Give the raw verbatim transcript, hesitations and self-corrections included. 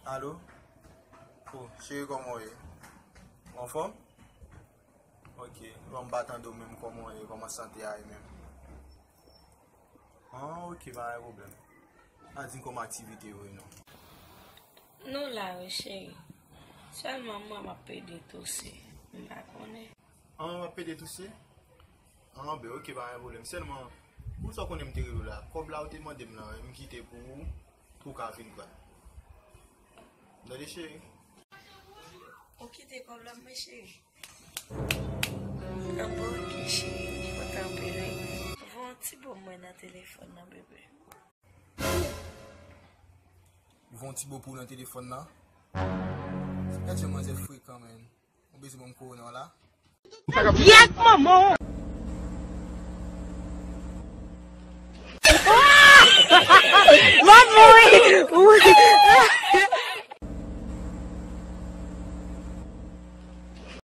Alo? O, cheri, kòman w ye? Ou anfòm? Ok. Bon, m pa tande w menm, kòman w ye? Kòman sante a ye menm? Ah, ok, pa gen pwoblèm. Pa di m kòman aktivite yo ye non. Nou la wi, cheri. Sèlman mwen m ap plede touse. M pa konnen. Ah, w ap plede touse? Ah, ben, ok, pa gen pwoblèm. Sèlman, pou sa w konnen m te rele w la, kòb la ou te mande m lan, m kite pou ou, pou w ka vin pran. Tande, cheri? Ou kite kòb la, mwen, cheri. Anba, ok, cheri, m kontan anpil, wi. Voye yon ti bo mwen nan telefòn nan, bebe. Voye yon ti bo pou w nan telefòn nan? Gad jan manzè frekan, menn. Ou bezwen ban m kowona w la? Yèk manman w! M ap mouri!